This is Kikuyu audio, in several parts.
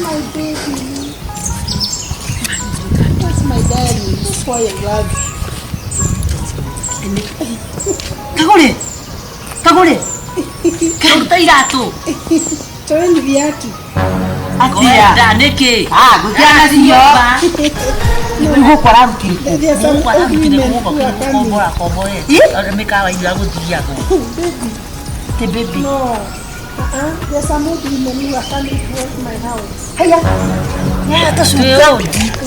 My baby. That's my darling. That's why I love you. Kagũrĩ! Kagũrĩ! Kĩruta iratũ! Toeni viatu. Atia! Kwenda nĩkĩ? Ah, gũkĩra na cio. Gũkũ ararutire kũ? There are some Gũkũ old ararutire women gũkũ who are coming. kombora kombore. Ĩ? Mĩkawa iria gũthiagwo. Baby, Ti baby. no. Uh-uh. There are some old women who are coming to work my house. Haya. Ya tũcuka.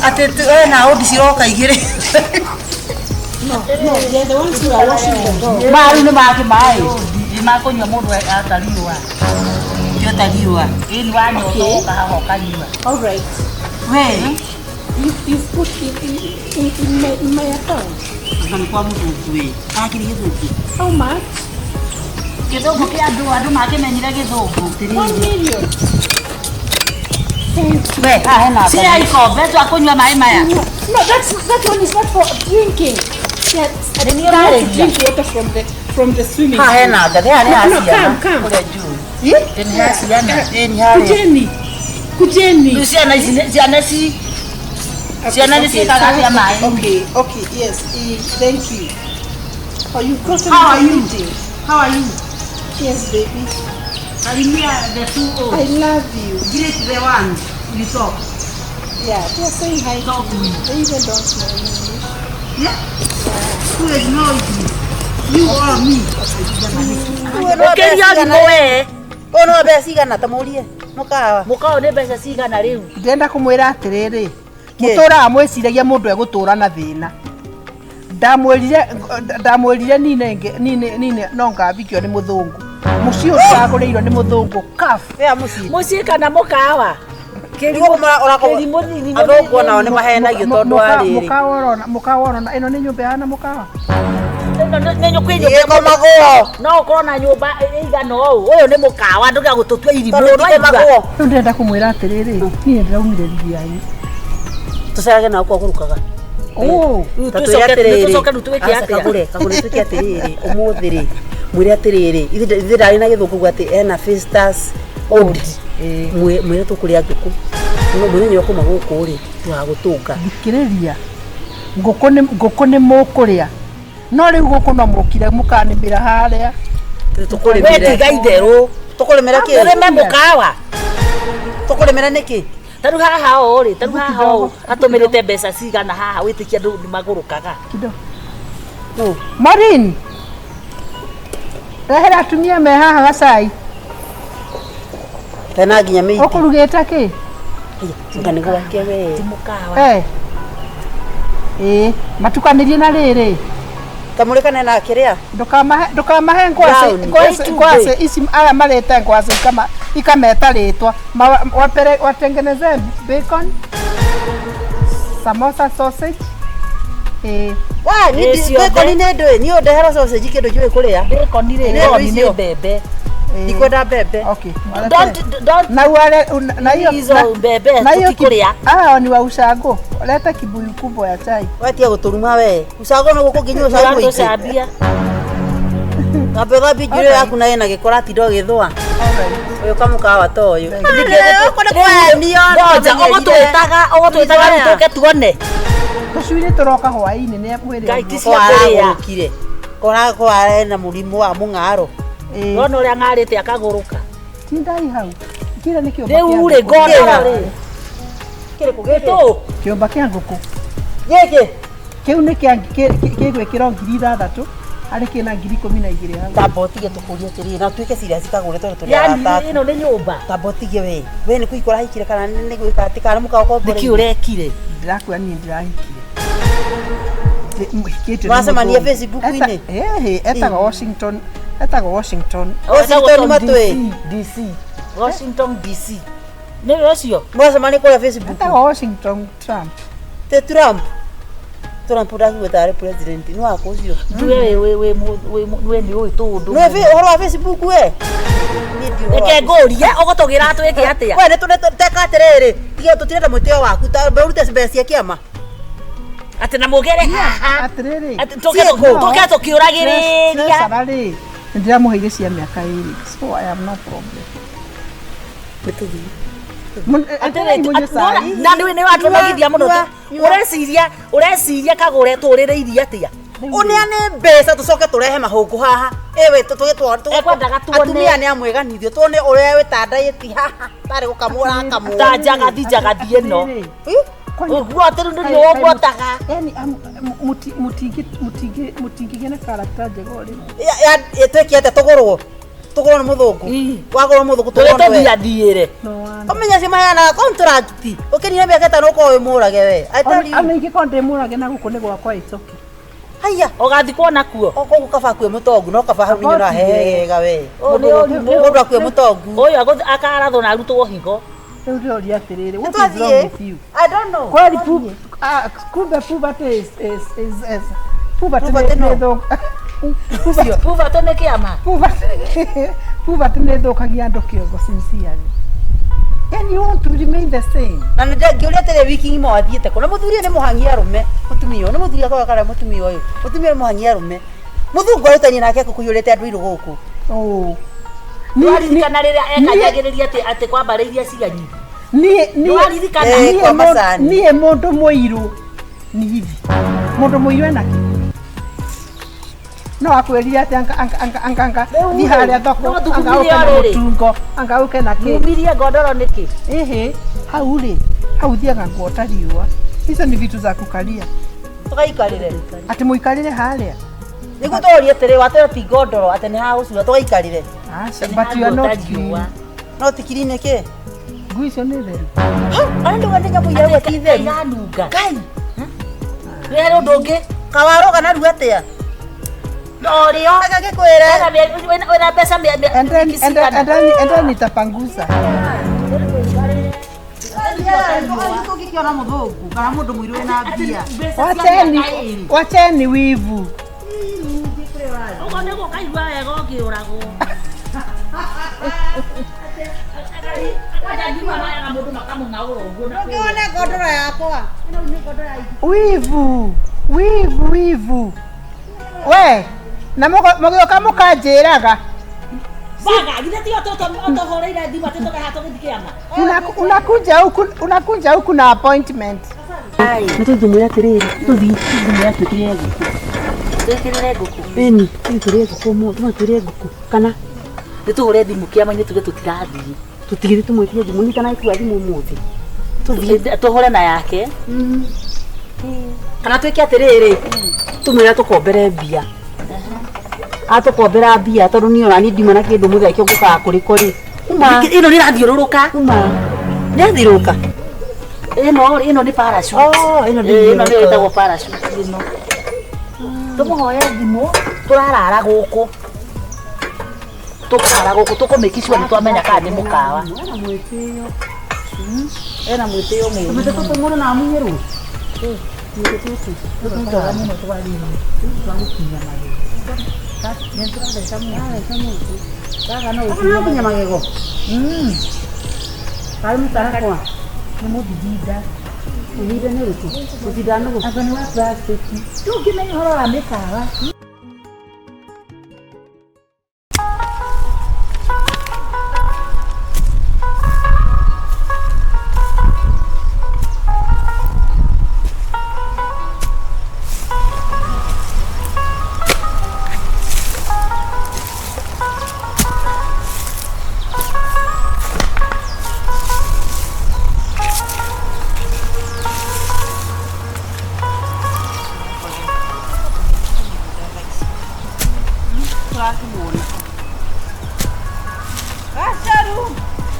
Atĩ ena ũndi ciroka igĩrĩ. No, no, they are the ones who are washing the dog. Maru nĩ mangĩ maĩ. Nĩ makũnyua mũndũ atariũa. Tio ta riũa. Ĩni wanyota Okay. ũka haha ũkanyua. All right. We. You've put it in my account. Anga nĩ kwa mũthũngũ ĩ. Akĩrĩ gĩthũngũ. How much? Gĩthũngũ kĩa andũ andũ makĩmenyire gĩthũngũ. 1 million. Thank you. We, haha hena Cia ikombe twakũnyua maĩ maya. No, no, that one is not for drinking. Yeah, I Then don't you're want to married. drink water from the swimming Haha pool. hena ngathĩ, haha nĩ No, ha no, ciana. come, come. Kũrĩa juu. Ĩ? Nĩ ha ciana. Ĩ, nĩ harĩa. Kujeni. Kujeni. Rĩu ciana ici ciana ci ciana nĩ ciĩkaga atĩa maĩ? Okay, yes. Thank you. Oh, you've gotten How are the you? meeting. How are you? Yes, baby. Salimia the two I old. love you. Greet the one we talk. Yeah, they are saying hi. Talk To me. They even don't know English. Yeah? Who is noisy? You or me? Ũkĩria thimũ we. Ũyũ no mbeca cigana ta mũrie mũkawa. Mũkawa nĩ mbeca cigana rĩu? Ndĩrenda kũmwĩra atĩrĩrĩ, mũtũraga mwĩciragia mũndũ egũtũra na thĩna. Ndamwĩrire, ndamwĩrire nine nine nine no ngambikio nĩ mũthũngũ. Mũciĩ ũyũ ndĩragũrĩirwo nĩ mũthũngũ kaf. Wea mũciĩ. Mũciĩ kana mũkawa? Nĩguo Kĩrimũ nini athũngũ onao nĩ mahenagio tondũ wa rĩrĩ. Mũkawa ũrona, mũkawa ũrona ĩno nĩ nyũmba ĩhana mũkawa. Ĩno nĩ kwĩ nyũmba Gĩkomagwo. no ũkorwo na nyũmba ĩigana ũũ. Ũyũ nĩ mũkawa ndũgĩa gũtũtua irimũ. Tondũ Ũraigua? ndikomagwo. Rĩu ndĩrenda kũmwĩra atĩrĩrĩ, niĩ ndĩraumire rigi yanyu. Tũcerage nao kwa gũrukaga. Oh, Rĩu Ta tũcoke twĩre atĩrĩrĩ. tũcoke rĩu twĩke Aca, atĩa? Kagũre, kagũre twĩke atĩrĩrĩ, ũmũthĩ rĩ, mwĩre atĩrĩrĩ, ithe ndarĩ na gĩthũngũ uga atĩ ena visitors old. Mwĩre tũkũrĩa ngũkũ. Mũthenya wa kuma gũkũ rĩ, tũgagũtũnga. Thikĩrĩria, ngũkũ nĩ mũkũrĩa, no rĩu gũkũ no mũkire mũkanĩmĩra harĩa. We Tũkũrĩmĩre. tiga itherũ. Tũkũrĩmĩra kĩ? Tũrĩme mũkawa. Tũkũrĩmĩra nĩkĩ? Ta rĩu haha ũũ rĩ, ta rĩu haha ũũ atũmĩrĩte mbeca cigana haha wĩtĩkia andũ nĩ magũrũkaga. Kido. Maureen, rehera atumia me haha gacai. Tena nginya mĩiti. Ũkũrugĩte kĩ? Anga nĩ gwake we. Ti mũkawa. Eh. Ĩĩ, matukanĩrie na rĩrĩ. Kamũrĩ kana na kĩrĩa? Ndũkamahe ngwacĩ Brown. ngwacĩ ngwacĩ ici aya marĩte ngwacĩ ikameta rĩtwa. Wapere watengeneze bacon, samosa, sausage. Ĩĩ. Wa, Ĩ, ciothe. bacon nĩ ndũĩ, niĩ ũndehera sausage kĩndũ njũĩ kũrĩa. Bacon rĩ, Nĩ bacon icio. nĩ mbembe. Ndikwenda mbembe. Okay. Don't Na wale na hiyo Hizo mbembe na hiyo tũtikũrĩa. Hao ni wa ushago. Leta kibuyu kubwa ya chai. Wetia gũtũruma we. Ucago no gũkũ nginya ucago mũingĩ. Ũratũcambia. Kambe thambie njuĩrĩ yaku na ĩna gĩko ũratinda ũgĩthũa. Ũyũ kamũkawa ta ũyũ. Ngoja ũgũtwĩtaga ũgũtwĩtaga rĩu tũke tuone. Tũcui tũroka hwaĩ-inĩ nĩ mwĩrĩ. Ngai ti Ko cia kũrĩa. aragũrũkire. Ko arena mũrimũ wa mũng'aro. Wona ũrĩa ng'arĩte akagũrũka. Tindai hau. Kira nĩ kĩũmba Rĩu kĩa rĩ ngũkũ. ngona rĩ. Kĩrĩkũ gĩkĩ? Tũ. Kĩũmba kĩa ngũkũ. Gĩkĩ? Kĩu nĩ kĩa gĩgwĩkĩrwo 6,000 harĩ kĩna 12,000 hau. Tamba ũtige tũkũrie atĩrĩrĩ na tuĩke serious kagũre tondũ tũrĩ Yani arata aku. ĩno nĩ nyũmba. Tamba ũtige we. We nĩ kũhika ũrahikire kana nĩ gwĩka atĩ kana mũkawa Nĩkĩ ũkomboreire? ũrekire? Ndĩrakwĩra niĩ ndĩrahikire. Hikĩtio nĩ Mwacemania mũthũngũ. Facebook-inĩ? Ĩhĩ, etagwo Washington, etagwo Washington. Washington Matwe. DC. Washington DC. Nĩwe ũcio? Mwacemania kũrĩa Facebook. Etagwo Washington Trump. Te Trump. Trump ndakiuga tarĩ president nĩ wakũ ũcio. We we we we we nĩ ũĩ tũũndũ. Nĩ ũhoro wa Facebook we. Niĩ ndiũĩ ũhoro wa Reke ngũrie ũgũtũgĩra twĩke atĩa? We nĩ tũreka atĩrĩrĩ, tiga tũtirenda mwĩtĩo waku, ta ũrute mbeca cia kĩama. Atĩ na mũgere haha. Atĩrĩrĩ. Atĩ tũke Ciĩkũ? tũke tũkĩũragĩrĩria. Treasurer rĩ, nĩ ndĩramũheire cia mĩaka 2, so I have no problem. Nĩ tũthiĩ. Etererai mũnyue cai. Na nĩ watũnogithia mũno. Nyua, nyua. Ũreciria kagũre tũrĩre iria atĩa? Ũneane mbeca tũcoke tũrehe mahũngũ haha. Ĩwe tũgĩtwara Ekwendaga tuone. Atumia nĩ amwĩganithio tuone ũrĩa wĩtandaĩti haha tarĩ gũkamwo ũrakamwo. Ta njagathi njagathi ĩno. Atĩrĩrĩ, Ĩ? kwani- Ũguo atĩ rĩu nĩruo ũguotaga. Yani mutingĩgĩa na karakta njega o rĩmwe. Twĩke atĩa tũgũrwo? Tũgũrwo nĩ mũthũngũ. Ĩ. Wagũrwo mũthũngũ tũgũrwo nĩ we. Tũgĩtũthiathiĩre. No wana. Ũmenye acio maheanaga contract. Ũkĩnina mĩaka ĩtano ũkorwo wĩ mũrage we. I tell you. Ona ingĩkorwo ndĩ mũrage na gũkũ nĩ gwakwa it's okay. Haiya. Ũgathikwo nakuo. Okoguo kaba akue mũtongu no kaba hau nĩ ũrahegega we. Ũyũ nĩ ũrimũ. Mũndũ akue mũtongu. Ũyũ akarathwo na arutwo higo. Rĩu ndĩroria atĩrĩrĩ, what is wrong Nĩtwathiĩ. with you? I don't know. Kweli kumbe puberty is puberty Puberty nĩ no. Puberty nĩ kĩama. Puberty nĩ ĩthũkagia andũ kĩongo sincerely. And you want to remain the same. Na nĩ ngĩũria atĩrĩ wiki ng'ima wathiĩte kũ? Na mũthuri ũyũ nĩ mũhang'i arũme. Mũtumia ũyũ nĩ mũthuri akoga kana mũtumia ũyũ. Mũtumia ũyũ nĩ mũhang'i arũme. Mũthungu arutanie nake kũiyũrĩte andũ irũ gũkũ. Oh. Nĩwaririkana rĩrĩa ekanjagĩrĩria atĩ kwambarĩirie cianyu. Nĩwaririkana? Kwa macani. Niĩ mũndũ mũirũ ni hivi. Mũndũ mũirũ ena kĩ? No akwĩrire atĩ anga anga anga anga anga Rĩu thiĩ rĩ, harĩa thoko no anga thugumirie ũke na rĩrĩ. mũtungo anga ũke na kĩ. Mumirie ngondoro nĩkĩ? Ehe, hau rĩ, hau thiaga nguota riũa. Hizo ni vitu za kukalia. Tũgaikarĩre. Atĩ mũikarĩre harĩa. Nĩguo tũroria atĩrĩ watwĩra ti ngondoro atĩ nĩ hagũcura tũgaikarĩre. Aca, but you are not clean. No ti clean nĩkĩ? Nguo icio nĩ theru. Arĩa ndauga nĩ nyamũ iria ti theru. Iranunga. Ngai, Nĩ harĩ ũndũ ũngĩ? kawaroga narua atĩa? No rĩo. Anga ngĩkwĩre. Wĩna mbeca And then, and then, and then, and then nitapanguza. Tũngĩkĩona mũthũngũ kana mũndũ mũirũ wĩna mbia. Wacheni, wacheni wivu. Ũguo nĩguo ũkaigua wega ũkĩũragwo. Ũngĩona ngondoro yakwa. Wivu, wivu, wivu. We, na mũgĩũka mũkanjĩraga. Baga, githĩ tiyo tũhũrĩire thimũ atĩ tũreha tũgĩthiĩ kĩama? Unakunja huku na appointment. Nĩ tũthiĩ atĩrĩrĩ, tũthiĩ tũthiĩ twĩkĩrĩre ngũkũ. Twĩkĩrĩre ngũkũ. Ĩni, tũthiĩ tũrĩe ngũkũ ũmũthĩ, tũthiĩ tũrĩe ngũkũ. Kana Nĩ tũhũre thimũ kĩama-inĩ tuge tũtirathiĩ. tũtigĩthiĩ tũmwĩtie thimũ, nĩ kana ĩkua thimũ ũmũthĩ. Tũthiĩ tũhũre na yake. Kana twĩke atĩrĩrĩ, tũmwĩre tũkombere mbia. Atũkombera mbia tondũ niĩ ona niĩ ndiuma na kĩndũ mũthenya kĩo ngũkaga kũrĩ kũrĩ. Uma, Ĩno nĩ ĩrathiũrũrũka. uma. Nĩ athiũrũrũka. Ĩno ĩno nĩ parachute. Oh, ĩno nĩ Ĩno nĩyo ĩtagwo parachute ĩno. Tũmũhoe thimũ tũrarara gũkũ. Tũkũrara gũkũ tũkũmake sure nĩ twamenya kana nĩ mũkawa. Ena mwĩtĩo. Ena mwĩtĩo mũũru. Tũmĩte tũtũmũrũ na amunyĩrwo. Kinya magego. Karĩ mũtarakwa. Nĩ mũthithinda. Mũthinda nĩ ũrĩkũ? Mũthinda nũgũ? Anga nĩ wa plastic. Ndũngĩmenya ũhoro wa mĩkawa.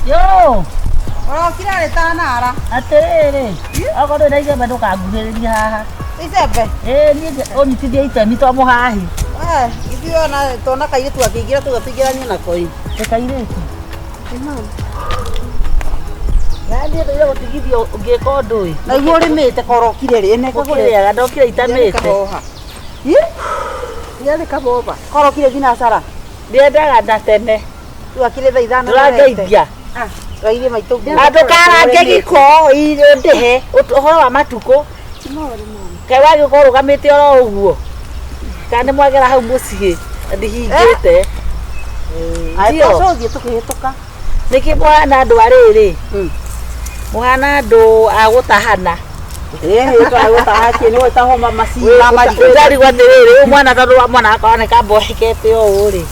Yo, Ũrokire arĩ tanara. atĩrĩrĩ, okorwo ndũrĩ na icembe ndũkanguhĩrĩrie haha. Icembe. Ĩĩ niĩ ũnyitithie itemi twa mũhahi. Ithuĩ ona tona kairĩtu akĩingĩra tuga tũingĩranie nako ĩ. Nĩ kairĩtu. Na niĩ ndũire gũtigithio ngĩka ũndũ ĩ. Na iguo ũrĩmĩte korokire rĩ, ene Gũkĩrĩaga ndokire itamĩte. Yarĩ kaboba. Korokire thinacara. Ndiendaga na tene. Rĩu akĩrĩ thaa ithano. Ndũrangeithia. Twaire maitũ. Ndũkarange gĩko ndĩhe ũhoro wa matukũ. Kaĩ wagĩũka ũrũgamĩte oro ũguo. Kana nĩ mwagera hau mũciĩ ndihingĩte. Ndio. Tũthiĩ tũkĩhĩtũka. Nĩkĩ mwana andũ arĩrĩ. Mũhana andũ a gũtahana. Ĩĩ nĩ gwĩtahwo maciĩ marigũ. Ndarigwo atĩrĩrĩ, ũyũ mwana tondũ wa mwana wakwa oneka mboekete ũũ rĩ.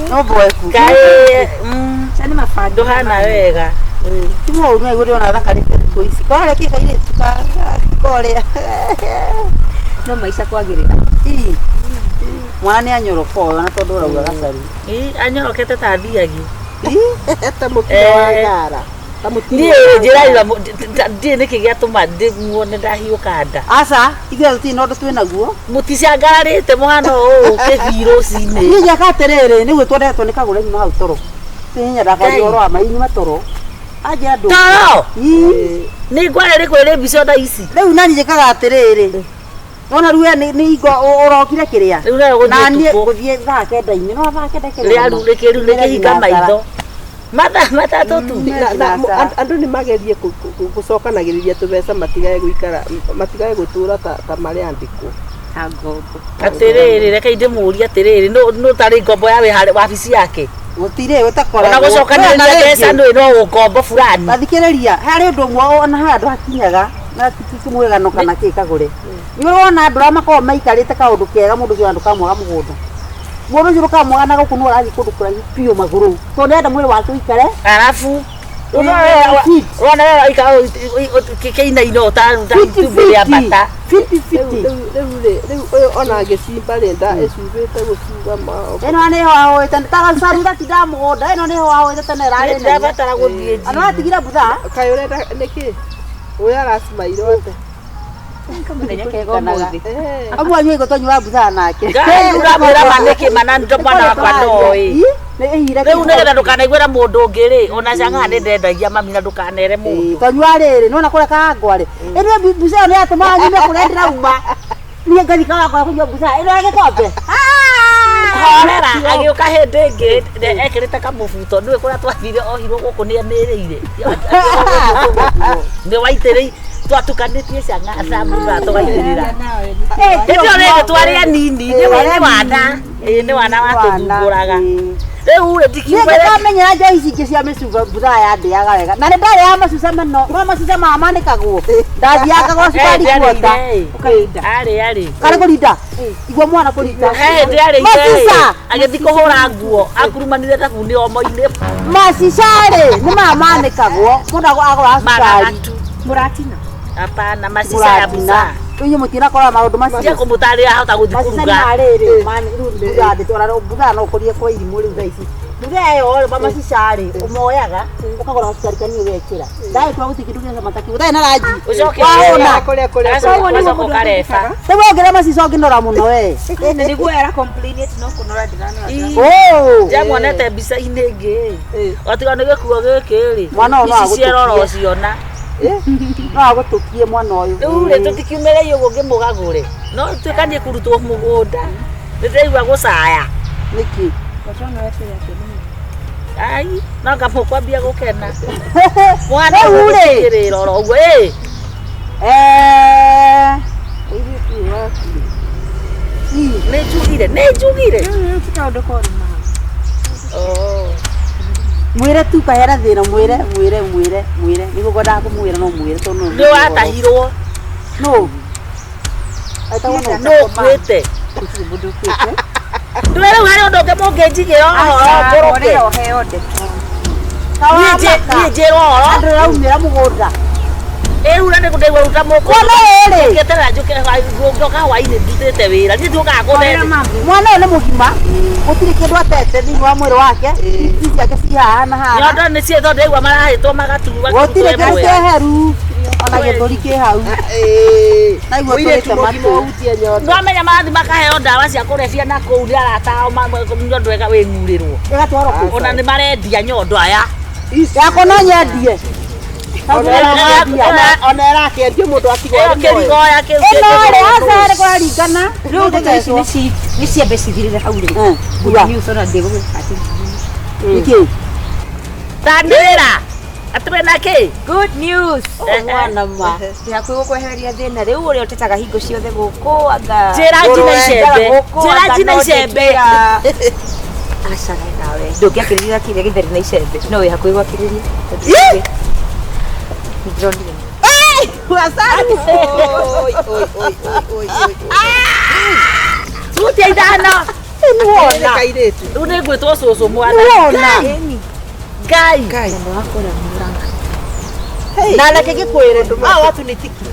No mboeku. Kaĩ Cia nĩ mabangi. ndũhana wega. Ti mũũru no igũrĩ ona thakarĩte thikũ ici. Korĩa kĩ kairĩtu ka korĩa. No maica kwagĩrĩra. Ii. Mwana nĩ anyoroka ũyũ na tondũ ũrauga gacaru. Ĩ, anyorokete ta thiagi. Ta mũtino wa ngara. Ta mũtino Niĩ wa njĩra ira ndiĩ nĩkĩ gĩatũma muone ndahiũka nda. Aca, ithuĩ tũtirĩ na ũndũ twĩ naguo. Mũticangararĩte mũhana ũũ kĩbii rũcinĩ. Niĩ njaka atĩrĩrĩ, nĩ gwĩtwo ndetwo nĩ kagũre nyuma hau toro. Niĩ nyendaga kwaria ũhoro wa ma inyuma toro. Anjĩra ndũ. Toro! Ii. Nĩ ngware rĩ kwĩrĩ mbica thaa ici. Rĩu nani njĩkaga atĩrĩrĩ. Wona rĩu we nĩ ingo ũrokire kĩrĩa. Rĩu nayo Na gũthiĩ niĩ ũtukũ. gũthiĩ thaa kenda-inĩ. No thaa kenda kĩrĩa. Rĩa rĩu rĩkĩru rĩkĩhinga maitho. Mathaa matatũ tu. Na andũ nĩ magerie gũcokanagĩrĩria tũbeca matigae gũikara matigae gũtũra ta marĩ andĩkwo. Ta ngombo. Atĩrĩrĩ, reke ndĩmũrie atĩrĩrĩ, nũ tarĩ ngombo ya wĩ harĩ wabici yake? Gũtirĩ ũtakoragwo. Ona gũcokanĩrĩria mbeca nĩ no ngombo fulani. Tathikĩrĩria, harĩ ũndũ ũmwe ona harĩ andũ hakinyaga na ti mwĩgano kana kĩ kagũre. Nĩ ũrona andũ arĩa makoragwo maikarĩte kaũndũ kega mũndũ ũcio ndũkamwaga mũgũnda. Mũndũ ũcio ndũkamwaga na gũkũ nĩ ũrathiĩ kũndũ kũraihu biũ magũrũ. Tondũ nĩarenda mwĩrĩ wake ũikare. Arabu Fit. ũrona wewe ũikara kĩinaino ta Fiti itumbĩ rĩa mbata. fiti. Fiti Rĩu fiti. rĩu rĩ rĩu ũyũ ona angĩcimba rĩ nda ĩcumbĩte gũcumba ma Ĩno nĩho ahoete ta gacaru gatindaga mũgũnda ĩno nĩho ahoete tene ĩrarĩ nene. Ndĩrabatara gũthiĩ Andũ atigire butha. Kaĩ ũrenda nĩkĩ? Ũyũ aracimairwo atĩa? Kamũthenya kega ũmũthĩ. Amwe anyu aigua twanyuaga butha nake. Ngai ũramwĩra ma nĩkĩ mana ndo mwana wakwa ndoĩ. Nĩ ĩhire Rĩu nĩgetha ndũkanaiguĩre mũndũ ũngĩ rĩ, ona cang'aa nĩ ndendagia mami na ndũkanere mũndũ. Twanyua rĩrĩ nĩwona kũrĩa kangwa rĩ. Ĩno mbuca ĩyo nĩ yatũmaga nyume kũrĩa ndĩrauma. Niĩ ngathiĩ kawangwa kũnyua mbuca ĩno ya gĩkombe. Horera agĩũka hĩndĩ ĩngĩ ekĩrĩte kamũbuto nĩwe kũrĩa twathire ohirwo gũkũ nĩ emĩrĩire. Nĩ waitĩrĩi twatukanĩtie cang'aa na mbura tũgaitĩrĩra. Hĩndĩ ĩyo rĩngĩ twarĩ anini nĩ wana. Ĩĩ nĩ wana watũthumbũraga. Rĩu rĩ Niĩ ndikiuga ngĩkamenyera njohi ici ingĩ cia mĩcuba mbutha yandĩaga wega. Na nĩ ndarĩaga macuca mũno. No macuca maya manĩkagwo. Ndathiaga ngagũra cukari kuota. Ũkarinda. Arĩ arĩ. Karĩ kũrinda. Igua mwana kũrinda. He hĩndĩ arĩire Macica. agĩthiĩ kũhũra nguo akurumanire thabuni omo-inĩ Macica rĩ nĩ maya manĩkagwo. Mũndũ agũraga cukari. maragatu. Mũratina. Hapana macica ya Mũratina. busa. Rĩu inyuĩ mũtinakora maũndũ macio. Tia kũmũtarĩria ahota gũthiĩ Macica nĩ kũruga. marĩrĩ rĩu mbutha ndĩtwara mbutha no ũkũrie kwa irimũ rĩu thaa ici. Mbutha ĩyo rĩ macica rĩ ũmoyaga ũkagũra gacukari kanini ũgekĩra. Ndagĩtua gũtirĩ kĩndũ gĩa cama ta kĩu. Ũtarĩ na ranji. Ũcoke Wahũna. Kũrĩa kũrĩa Agacoka Koguo nĩguo agacoka mũndũ ũkareba. Rĩu wongerera macica ũngĩnora mũno we. Na nĩguo ara complain ati no kũnora ndĩranora. Oo. Ndiamuonete mbica-inĩ ĩngĩ otiga nĩ gĩkuo gĩkĩ rĩ Mwana ũyũ no ici ciarora agũtũkie. ũciona No agũtũkie mwana ũyũ. rĩu rĩ tũtikiumĩre ũguo ngĩmũgagũre no tuĩka niĩ kũrutwo mũgũnda nĩ ndĩraigua gũcaya Nĩkĩ? ai no ngamũkwambia gũkena mwana Rĩu rĩ. ũgũthikĩrĩra oro ũguo ĩ Eh. nĩ njugire nĩ njugire Rĩu ti kaũndũ koru ma. Oh. Mwĩre tu kahera thĩna mwĩre mwĩre mwĩre mwĩre nĩguo ngwendaga kũmwĩra no mwĩre tondũ nĩ watahirwo No. Etagwo nũ? nũ ũkuĩte Gũtirĩ mũndũ ũkuĩte. ndũĩ rĩu harĩ ũndũ ũngĩ mũngĩnjigĩra ũhoro ngũrũke Horera ũheo ndeto. niĩ njĩrwo ũhoro Andũ raumĩra mũgũnda. ĩrĩu na nĩngũndaigua ruta mũkũ Mwana ũyũ rĩ, ngĩeterera njũke ngĩoka hwainĩ ndutĩte wĩra niĩ ndiũkaga Horera kũthete mami. mwana ũyũ nĩ mũgima. Gũtirĩ kĩndũ atete thĩinĩ wa mwĩrĩ wake. Ici ciake ci haha na haha. nyondo nĩ ciĩtho ndaigua marahĩtwo magaturwa Gũtirĩ kĩndũ kĩeheru. Ona gĩthũri kĩ hau. Naigua Mũirĩtu tũrĩte mũgima matũ. ũhutie nyondo. Nĩwamenya marathiĩ makaheo ndawa cia kũrebia na kũu nĩ arata ao nyondo ĩga wĩng'urĩrwo Ĩgatwarwo kũ? ona nĩ marendia nyondo aya Yakwa no nyendie. Ona ĩrakĩendio mũndũ atigwo ĩyo arĩ muoyo. kĩrigoya kĩu Ĩno rĩ, kĩngĩgũrwo aca nĩ kũraringana. Rĩu ndeto ici nĩ ciambe cithirĩre hau rĩ. Uga. Good news ona ndĩgũgĩka atĩ. Nĩkĩ? tanĩrĩra atĩ wĩna kĩ Good news. Mwana ma. Ndĩ hakuhĩ gũkwehereria thĩna rĩu ũrĩa ũtetaga hingo ciothe gũkũ anga Njĩra njina icembe. Njĩra njina icembe. Aca nawe ndũngĩakĩrĩria kĩrĩa gĩtheri na icembe no wĩ hakuhĩ gwakĩrĩria. Ndĩronire. Wasaru. Oi oi oi oi oi. Suti ithano. Nĩwona. Kairĩtu. Rĩu nĩ ngwĩtwo cũcũ mwana. Nĩwona. Ngai. Ngai. Na reke ngĩkwĩre hawa watu nĩ tiki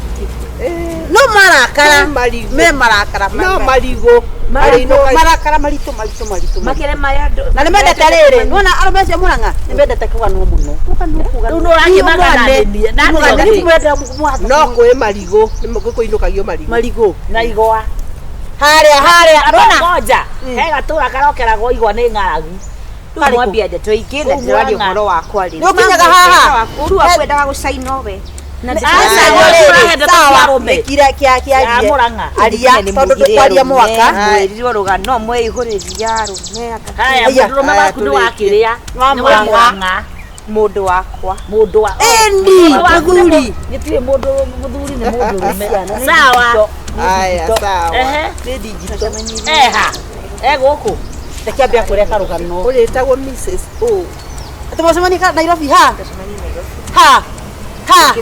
no marakara me marakara No marigũ. Marakara maritũ maritũ maritũ Makĩre marĩa andũ. Na nĩ mendete rĩrĩ nĩwona arũme acio mũrang'a nĩ mendete kũganwo mũno Rĩu nĩ ũrakĩmagananĩria. Na atĩa? No kwĩ marigũ. Nĩ kũinũkagio marigũ. Marigũ Na igwa. Harĩa harĩa Nona ngoja. He gatũra karokeragwo igwa nĩ ng'aragu. Rĩu mwambia ndeto ingĩ na ndĩraria ũhoro wakwa rĩ. Nĩ ũkinyaga haha. Ũru waku endaga gũcaina we. Na aria tondũ ndũkwaria mwaka mwĩrirwo rũgano mweihũrĩria arũme. Haya mũndũrũme waku nĩ wakĩrĩa. Nĩ wa Mũrang'a. Mũndũ wakwa. Mũndũ wa. Ĩni mũthuri. Gĩtirĩ mũndũ mũthuri nĩ mũndũrũme. Sawa. Aya sawa. Ehe. Nĩ digital. Eha. E gũkũ. Reke ambia kũreka rũgano. Ũrĩtagwo Mrs. O. Atĩ mwacemania Nairobi ha? Ha. Ha.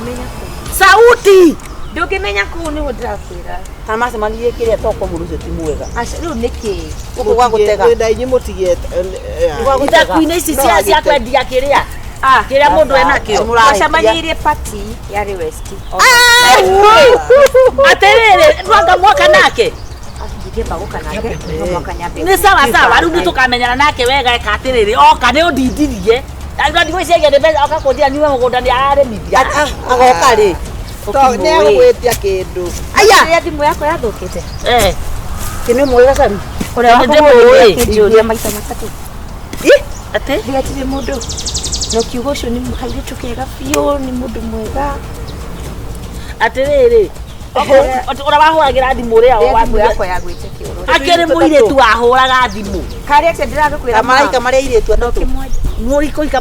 Sauti. Ndũngĩmenya kũu nĩguo ndĩrakwĩra. Kana macemanirie kĩrĩa toko mũndũ ũcio ti mwega. Aca rĩu nĩkĩ? Gũkũ gwa gũtega. Na inyuĩ mũtigete. Ithaku-inĩ ici cia kwendia kĩrĩa. Kĩrĩa mũndũ enakĩo. Twacemanirie party yarĩ West. Atĩrĩrĩ, ndwanga mwaka nake. Ingĩamba gũka nake, no mwaka nyambe. Nĩ sawa sawa, rĩu nĩtũkamenyana nake wega eka atĩrĩrĩ, oka nĩ ũndindirie. Andũ ndigwĩciria nĩ mbeca oka kũnjĩra nyume mũgũnda nĩ ararĩmithia. Agoka rĩ? Nĩ egũgwĩtia kĩndũ. Aya. Rĩrĩa thimũ yakwa yathũkĩte. Eh. Kĩ nĩ mwega Sami? Ũrĩa Nĩndĩmũĩ. wakũhũrĩra maita matatũ. Atĩ? Ndigatirĩ mũndũ. Na ũkiuga ũcio nĩ kairĩtu kega biũ, nĩ mũndũ mwega. Atĩrĩrĩ, ũrĩa wahũragĩra thimũ ũrĩa Rĩrĩa thimũ yakwa yagwĩte kĩoro. Akĩrĩ mũirĩtu wahũraga thimũ. Karĩa atĩa ndĩragũkwĩra Kamaraika marĩa airĩtu atatũ. Mũrikũhika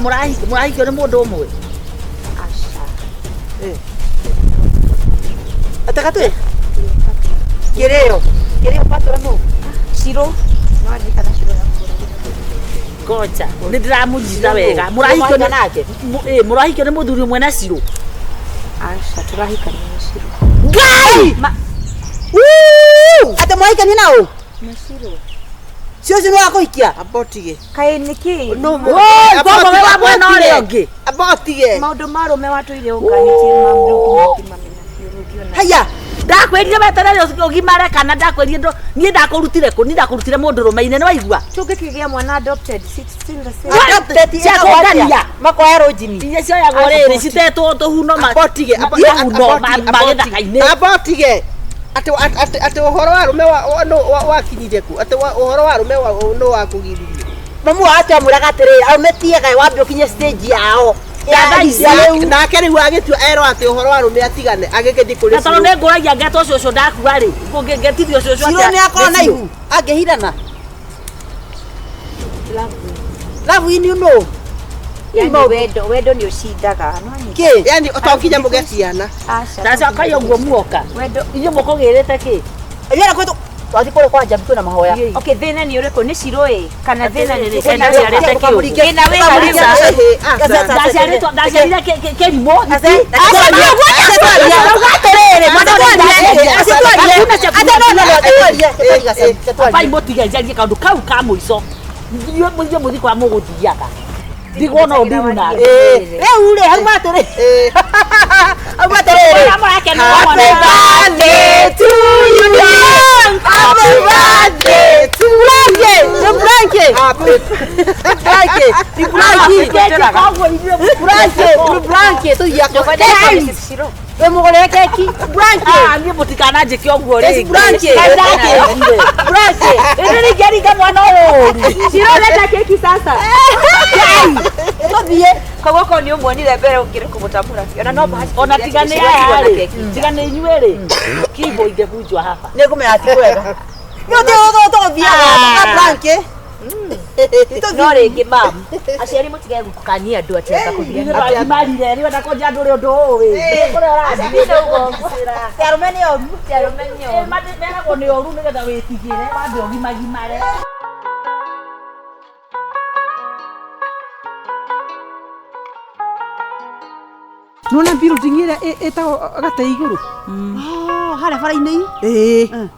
mũrahikio nĩ mũndũ ũmwe. Aca. Atĩ gatwĩ? Kĩrĩo. Kĩrĩo patũra nũ? Ciro. No andĩkana Ciro ya kũhũragĩra. Ngoja, nĩ ndĩramũnyita wega. Mũrahikio nĩ nake? Mũrahikio nĩ mũthuri ũmwe na Ciro. Aca, tũrahikania na Ciro. Ngai! Atĩ mũrahikania na ũ? Na Ciro. Cio ũcio nĩ wa kũhikia? Abotige. Kaĩ nĩkĩ? Woi, koguo we wa mwena ũrĩa ũngĩ. Abotige. Maũndũ ma arũme watũire ũnganĩtie mamu rĩu nginya ngĩmamenya biũ rĩu ngĩona. Haya. Ndakwĩrire weterere ũgimare kana ndakwĩrire niĩ ndakũrutire kũ? Niĩ ndakũrutire mũndũrũme-inĩ, nĩ waigua? Tũngĩkĩgĩa mwana adopted, it's still the same. Adopted Cia kũngania. Makoya rũnjini. Iria cioyagwo rĩrĩ citetwo tũhuno Abotige. mahuno ma gĩthaka-inĩ. Abotige. Atĩ atĩ ũhoro wa arũme wakinyire kũ? Atĩ ũhoro wa arũme nũ wakũgiririe? Mamu wa atĩ amwĩraga atĩrĩrĩ, arũme tiega wambe ũkinye stage yao. Nake rĩu agĩtua erwo atĩ ũhoro wa arũme atigane agĩgĩthiĩ kũrĩ Na tondũ nĩ ngũragia ngetwo cũcũ ndakua rĩ, ngetithio cũcũ Ciro atĩa? nĩ akorwo na ihu angĩhirana. Love in you know. Yani wendo, wendo nĩ ũcindaga. No nĩ Kĩ? Yani to nginya mũgĩe ciana. Aca. Ndacoka ũguo muoka. Wendo. Inyuĩ mũkũgĩrĩte kĩ? Yera kwĩtũ twathiĩ kũrĩa kwa Njambi kwĩna mahoya. Okay, thĩna nĩ ũrĩkũ? Nĩ Ciro ĩ? Kana thĩna nĩ Ndaciarĩte kĩũgũ. Thĩna wĩ harĩa? Ndaciarire kĩrimũ. Abai mũtige njarie kaũndũ kau ka mũico. Inyuĩ mũthiĩ kwa mũgũthiaga. Ndigwo no ndiru nake. Rĩu rĩ, hau matĩrĩ. Hau matĩrĩrĩ. Happy birthday to you. Happy birthday to you. Blanke, Blanke. Blanke, Blanke. Blanke, Blanke, tu ya Ciro. We mũgũrĩre keki. Blanke. Ah, niĩ mũtikananjĩke ũguo rĩngĩ. Blanke. Blanke. Ĩndĩ ningĩringa mwana ũyũ ũru. Ciro ũrenda keki sasa? Tũthiĩ. Koguo korwo nĩ ũmuonire mbere ũngĩrĩ kũmũtambũra biũ. Ona no bahati Ona tiga nĩ aya rĩ, tiga nĩ inyuĩ rĩ, kibo ingĩbunjwo haba. Nĩ ngũmenya ti kwega. Nĩ tũgũthiaga ka Blanke. No rĩngĩ mam, aciari mũtige gũkania andũ atĩ anga kũgĩa Ithuĩ twagimarire, rĩu enda kũnjia andũ ũrĩa ũndũ ũĩ. Kũrĩa ũrathiĩ. Ti arũme nĩ oru. Ti arũme nĩ oru. Meragwo nĩ oru nĩgetha wĩtigĩre, wambe ũgimagimare. Nona building ĩrĩa ĩtagwo gate igũrũ. Oh, harĩa bara-inĩ Ĩĩ. Eh.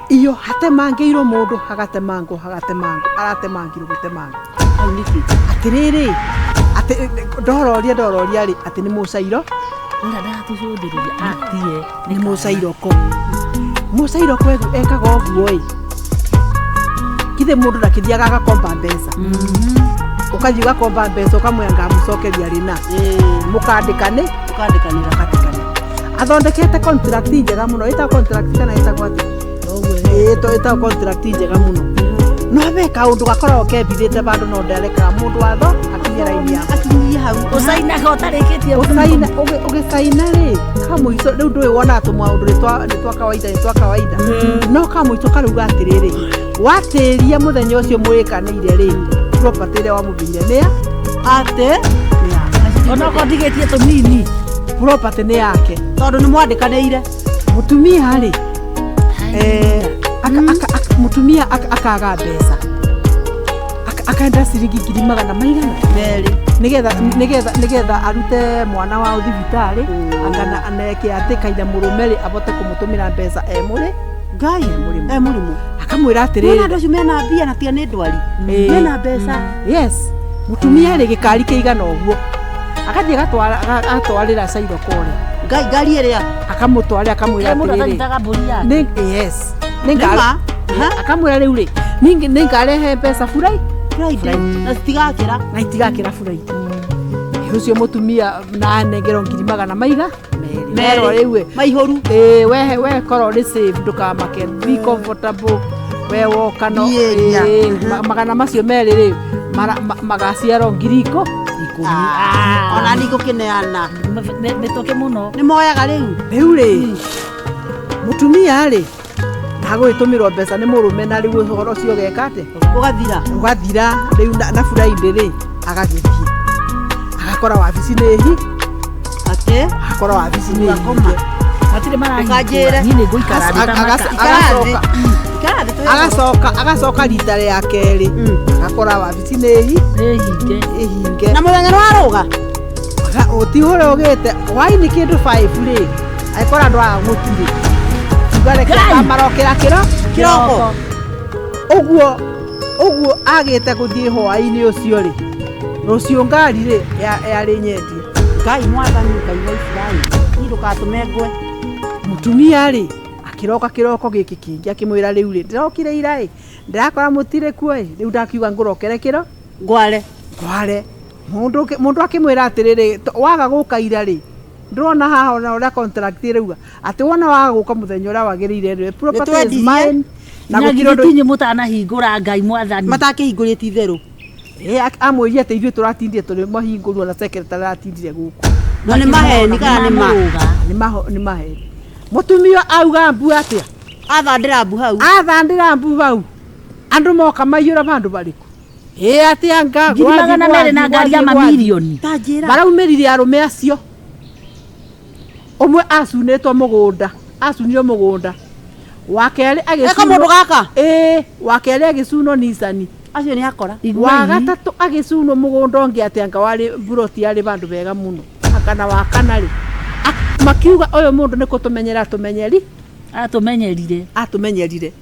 Iyo hatemangĩirwo mũndũ hagatemangwo hagatemangwo aratemangirwo gũtemangwo. Hau nĩkĩ? Atĩrĩrĩ, atĩ ndororia ndororia rĩ atĩ nĩ mũcairo Ũrĩa ndaratũcũthĩrĩria atie nĩ mũcairoko. Mũcairoko ekaga ũguo ĩ. Githĩ mũndũ ndakĩthiaga agakomba mbeca. Ũkathiĩ ũgakomba mbeca ũkamwĩra ngamũcokeria rĩna. Mũkandĩkane Ũkandĩkanĩra. mũkandĩkane. Athondekete contract njega mũno ĩtagwo contract kana ĩtagwo atĩa? Ĩĩ, ĩtagwo contract njega mũno. No he kaũndũ gakoragwo kembithĩte vandũ no ndarekaga mũndũ watho akinye raini yake. Akinyie hau. Ũcainaga ũtarĩkĩtie Ũcaina ũgĩcaina rĩ kamũico rĩu ndũĩ wonaga tũmaũndũ nĩ twa kawaida nĩ twa kawaida no kamũico karauga atĩrĩrĩ watĩria mũthenya ũcio mwĩkanĩire rĩ property ĩrĩa wamũthire nĩ ya Atĩ nĩ yake Onokorwo ndigĩtie tũnini. property nĩ yake tondũ nĩ mwandĩkanĩire. Mũtumia rĩ mũtumia akaga mbeca akaenda ciringi ngiri magana maigana Merĩ. Nigetha arute mwana wao thibitarĩ akana aneke atĩ kaina mũrũme rĩ abote kũmũtũmĩra mbeca e mũrĩ Ngai mũrĩmũ. e mũrĩmũ. Akamwĩra Nĩwona atĩrĩrĩ andũ acio mena mbia na tiga nĩ ndwari. Ĩĩ. Mena mbeca. Yes, mũtumia rĩ gĩkari kĩigana ũguo agathiĩ agatwarĩra cairoko ũrĩa Ngai ngari ĩrĩa. Akamũtwarĩra akamwĩra Mũndũ atĩrĩrĩ atanyitaga mbũri yake. nĩ yes nĩ Nĩ ma? Ha? Akamwĩra rĩu rĩ nĩ ngarehe mbeca furai Friday. Na citigakĩra. Na itigakĩra furai ũcio mũtumia na anengerwo ngiri magana maiga merwo rĩu ĩ Maihũru. Ĩĩ, we korwo nĩ safe ndũkamake, be comfortable we woka no Area. ĩĩ, magana macio merĩ rĩ magaciarwo ngiri Ikũmi. Ona niĩ ngũkĩneana. Mĩtũkĩ mũno. Nĩ moyaga rĩu. Rĩu rĩ mũtumia rĩ agũgĩtũmĩrwo mbeca nĩ mũrũme na rĩu ũhoro ũcio ũgeka atĩa? Ũgathira. Ũgathira rĩu na Friday rĩ agagĩthiĩ agakora wabici nĩ hi Atĩ agakora wabici nĩ Ũgakoma. hinge. Matirĩ marahingũra. Ũkanjĩre. Niĩ nĩ ngũikara thĩ ta maka. Ikara thĩ. Ikara thĩ twĩ ũhoro. Agacoka rita rĩa kerĩ agakora wabici nĩ hi Nĩ hinge. ĩhinge. Na mũthenya nĩ warũga. Ũti ũrĩa ũgĩte hwainĩ kĩndũ 5 rĩ agĩkora andũ aya gũtirĩ uga reke Ngai! marokĩra kĩro Kĩroko. Ũguo ũguo agĩte gũthiĩ hwainĩ ũcio rĩ rũciũ ngari rĩ yarĩ nyendie. Ngai mwathani Ngai wa Isiraeli. Niĩ ndũgatũme ngwe. Mũtumia rĩ akĩroka kĩroko gĩkĩ kĩngĩ akĩmwĩra rĩu rĩ ndĩrokire ira ĩ ndĩrakora mũtirĩ kuo ĩ rĩu ndakiuga ngũrokere kĩro Ngware. Ngware mũndũ akĩmwĩra atĩrĩrĩ waga gũka ira rĩ ndĩrona haha ona ũrĩa contract ĩrauga atĩ wona waga gũka mũthenya ũrĩa wagĩrĩire rĩ property is Nĩtwendirie. mine na Na gũtirĩ githĩ ũndũ ti inyuĩ mũtanahingũra Ngai mwathani. Matakĩhingũrĩte itherũ. Ĩ, amwĩrire atĩ ithuĩ tũratindire tũrĩ mahingũrwo na secretary aratindire gũkũ. Na nĩ maheni kana nĩ ma? Nĩmamũrũga. Nĩ maheni mũtumia auga mbu atĩa? Athandĩra mbu hau. Athandĩra mbu hau andũ moka maiyũra vandũ varĩkũ ĩ atĩa nga Ngiri 200 na ngari ya mamirioni. Ta njĩra. Maraumĩrire arũme acio ũmwe acunĩtwo mũgũnda acunire mũgũnda wa kerĩ Eka mũndũ gaka. Ĩĩ, wa kerĩ agĩcunwo nicani. Acio nĩ akora. Wa gatatũ agĩcunwo mũgũnda ũngĩ atĩ anga warĩ mburoti yarĩ vandũ vega mũno akana wa kana rĩ makiuga ũyũ mũndũ nĩ kũtũmenyera tũmenyeri Atũmenyerire. Atũmenyerire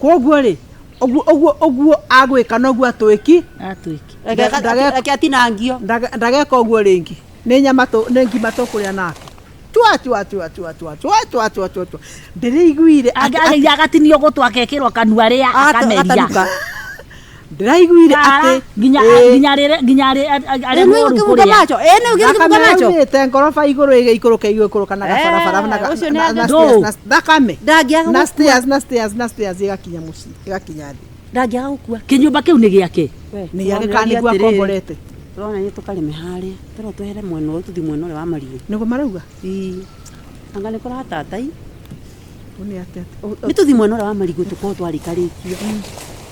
koguo rĩ ũguo ũguo ũguo agwĩka noguo atwĩki. Atwĩki. Reke atinangio. Ndageka ũguo rĩngĩ nĩ nyama nĩ ngima tũkũrĩa nake tua tua tua tua tua tua tua tua tua tua ndĩraiguire Angĩageire agatinio gũtũ akekĩrwo kanua rĩa akameria. Agatanuka. Ndĩraiguire atĩ Nginya ĩĩ, nginya rĩrĩ nginya arĩ Nĩ mũru ũkĩbunga kũrĩa. macho. Ĩ nĩ ũkĩbunga thakame macho. yaumĩte ngoroba igũrũ ĩgĩikũrũka igũikũrũka na gabarabara na ũcio nĩ na Ndũ. stairs, na thakame Ndangĩaga na gũkua. stairs na stairs na stairs ĩgakinya mũciĩ ĩgakinya thĩ. Ndangĩaga gũkua. Kĩnyũmba kĩu nĩ gĩake. Nĩ gĩake kana nĩguo akomborete? Tũrona nĩ tũkarĩme harĩa. Tũrona twehere mwena ũyũ tũthiĩ mwena ũrĩa wa marigũ. Nĩguo marauga. Ĩĩ. Anga nĩ kũratatai. Nĩ atĩa? Nĩ tũthiĩ mwena ũrĩa wa marigũ tũkorwo twarĩkarĩkia.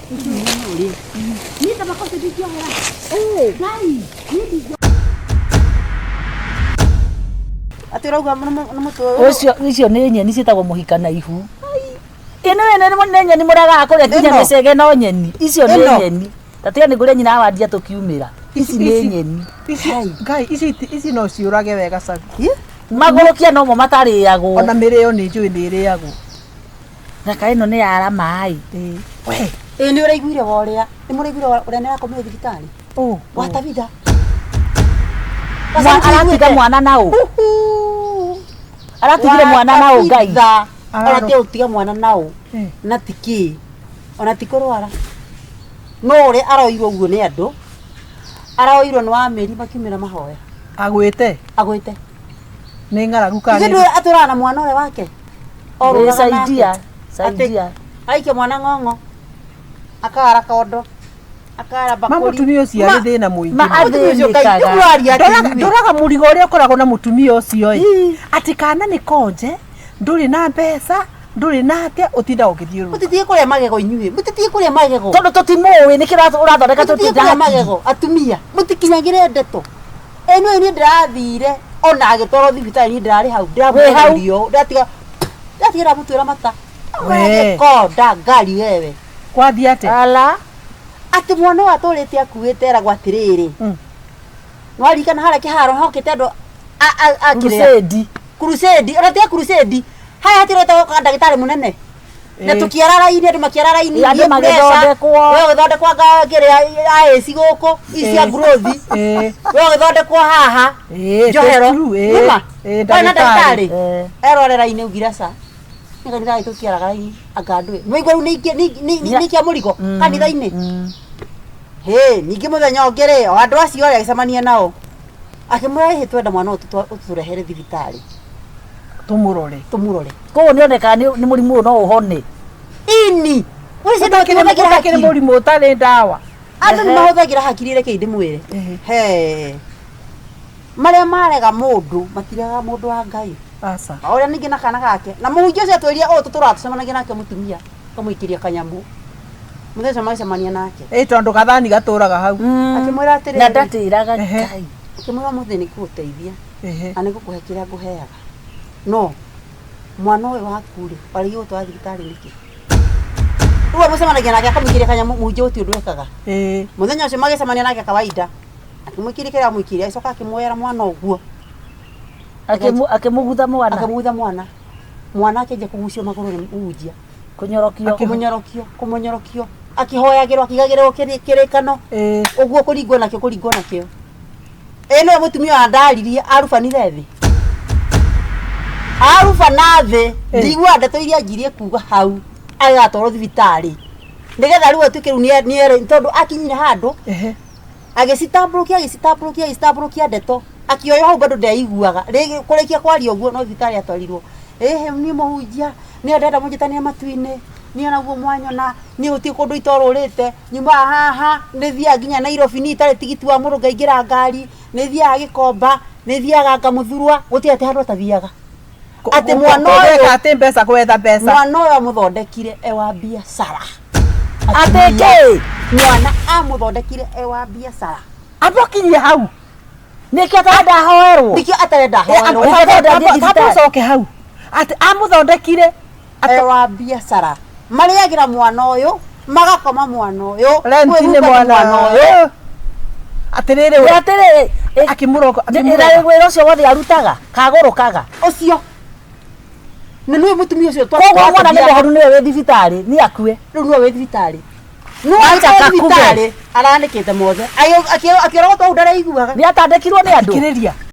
Tũthiĩ mwena ũrĩa. Niĩ tabaka ũcio ndingĩohera. Ngai. Niĩ ndingĩohera. Atĩ ũrauga nĩ mũtwe ũyũ. Ũcio icio nĩ nyeni ciĩtagwo mũhika na ihu. Ĩno ĩno nĩ nyeni mũregaga kũrĩa nginya Ĩno? mĩcege no nyeni. Icio nĩ Ĩno? nyeni. Ta tiga nĩ ngũrĩa nyina wa ndia tũkiumĩra. Ici nĩ nyeni. Ici ngai ici ici no ciũrage wega cabi. Magũrũkia nomo matarĩagwo. Ona mĩrĩo nĩ njũĩ nĩ ĩrĩagwo. Na kaĩ ĩno nĩ yara maĩ. Ĩĩ. We. Ĩĩ nĩ ũraiguire wa ũrĩa nĩ mũraiguire wa ũrĩa nĩ arakomire thibitarĩ Oh. wa Tabitha. Aratiga mwana na ũ? Aratigire mwana na ũ Ngai? Aratiga gũtiga mwana na ũ Eh. na ti kĩ ona ti kũrwara no ũrĩa aroirwo ũguo nĩ andũ aroirwo nĩ wa mĩri makiumĩra mahoya Agwĩte agwĩte nĩ ng'aragu kana ithuĩ nĩ- ndũĩ atũraga na mwana ũrĩa wake Ĩ, Orũraga nake. saidia. Saidia. Aikia mwana ng'ong'o akara kondo akara Ma bakũri mũtumia ũcio arĩ thĩna mũingĩ. ma mũno. Mũtumia ũcio Ngai, athĩnĩkaga. nĩkũraria atĩ Ndoraga ithuĩ. ndoraga mũrigo ũrĩa ũkoragwo na mũtumia ũcio ĩ. Ii. Atĩ kana nĩ konje, ndũrĩ na mbeca, ndũrĩ na atĩa, ũtindaga ũgĩthiũrũrũka. Mũtitigie kũrĩa magego inyuĩ mũtitigie kũrĩa magego Tondũ tũtimũĩ nĩkĩ ũrathondeka mũtitigie kũrĩa tũtindaki. magego atumia mũtikinyagĩre ndeto ĩno niĩ ndĩrathire ona agĩtwarwo thibitarĩ niĩ ndĩrarĩ hau Wĩ hau? ndĩramũra irio ndatiga ndatiga ndamũtuĩra mata Wee. konda ngari wewe Kwathiĩ atĩa? Ala. atĩ mwana ũyũ atũrĩte akuĩte eragwo atĩrĩrĩ nĩwaririkana harĩa kĩharo hokĩte andũ a kĩrĩa Crusade. crusade ona tiga crusade haya hatirĩ wetagwo ndagĩtarĩ mũnene na Ĩĩ. tũkĩara raini andũ makĩara raini Ĩ, andũ niĩ pressure, magĩthondekwo. we ũgĩthondekwo anga kĩrĩa IAC gũkũ ici cia Ĩĩ. growth Ĩĩ. we ũgĩthondekwo haha Ĩĩ, njohero test true, ĩĩ. nĩma Ĩĩ, Warĩ na ndagĩtarĩ. ndagĩtarĩ Ĩĩ. erore raini augire aca nĩ kanitha gitũ tũtiaraga raini anga ndũĩ nĩwaigua rĩu nĩ ikia mũrigo kanitha-inĩ hĩ ningĩ mũthenya ũngĩ rĩ o andũ acio arĩa agĩcemania nao akĩmwĩra ĩhĩ twenda mwana ũyũ ũtũrehere thibitarĩ Tũmũrore. tũmũrore Koguo nĩonekaga nĩ mũrimũ ũyũ no ũhone. ini ũrĩ Ũtakĩrĩ ũtakĩrĩ mũrimũ ũtarĩ ndawa. andũ nĩ mahũthagĩra hakiri reke ndĩmwĩre Ehe. he marĩa marega mũndũ matiregaga mũndũ wa Ngai Aca. o ũrĩa ningĩ na kana gake na mũhunjia ũcio atwĩrire ũũ tũtũraga tũcemanagia nake mũtumia kamũikĩria kanyamũ mũthenya ũcio magĩcemania nake Ĩ tondũ gathani gatũraga hau. akĩmwĩra Na atĩrĩrĩ ndatĩraga Ehe. Ngai. akĩmwĩra ũmũthĩ nĩ ngũgũteithia Ehe. na nĩ ngũkũhe kĩrĩa ngũheaga no mwana ũyũ waku rĩ warĩgie gũtwara thibitarĩ nĩkĩ rĩu amũcemanagia nake akamũikĩria kanyamũ mũhunjia gũtirĩ ũndũ ekaga Ĩĩ. mũthenya ũcio magĩcemania nake kawaida akĩmũikĩria kĩrĩa amũikĩria agĩcoka akĩmuoera mwana ũguo Akĩmũgutha mwana. akĩmũgutha mwana mwana akĩanjia kũgucio magũrũ nĩ mũhunjia Kũnyorokio. kũmũnyorokio kũmũnyorokio akĩhoyagĩrwo akĩigagĩrĩrwo kĩrĩkano Ĩĩ. ũguo kũringwo nakĩo kũringwo nakĩo ĩ nĩwe mũtumia wa ndaririe arubanire thĩ arubana thĩ Ĩ. ndiguaga ndeto iria anjirie kuga hau agatwarwo thibitarĩ nĩgetha rĩu atuĩke rĩu nĩere tondũ akinyire handũ Ehe. agĩcitambũrũkia agĩcitambũrũkia agĩcitambũrũkia ndeto akĩoywo hau bado ndeiguaga rĩngĩ kũrĩkia kwaria ũguo no thibitarĩ atwarirwo ĩhĩ niĩ mũhunjia niĩ ndenda mũnjĩtanie matu-inĩ niĩ onaguo mwanyona niĩ gũtirĩ kũndũ itorũrĩte nyumaga haha nĩ thiaga nginya Nairobi niĩ itarĩ tigiti wa mũndũ ngaingĩra ngari nĩ thiaga Gĩkomba nĩ thiaga Ngamuthurwa gũtirĩ atĩ handũ atathiaga Atĩ mwana ũyũ- Gwĩka atĩ mbeca gwetha mbeca. mwana ũyũ amũthondekire e wa biacara Atĩ kĩ? mwana amũthondekire e wa biacara Andũ akinyie hau. Nĩkĩo atarenda ahoerwo. nĩkĩo atarenda ahoerwo Tamba ũcoke hau. Atĩ amũthondekire e wa biacara marĩagĩra mwana ũyũ magakoma mwana ũyũ renti nĩ kwĩhumba mwana ũyũ. Atĩrĩrĩ we Nĩ atĩrĩrĩ. akĩmũroga Na akĩmũroga. wĩra ũcio wothe arutaga kagũrũkaga. ũcio na nĩwe mũtumia ũcio Koguo mwana nĩ mũhonu nĩwe wĩ thibitarĩ nĩ akue. rĩu nĩwe wĩ thibitarĩ nĩwe Acha wĩ kakube. thibitarĩ aranĩkĩte mothe akĩorogotwo hau ndareiguaga Nĩ atandĩkirwo nĩ andũ. Thikĩrĩria.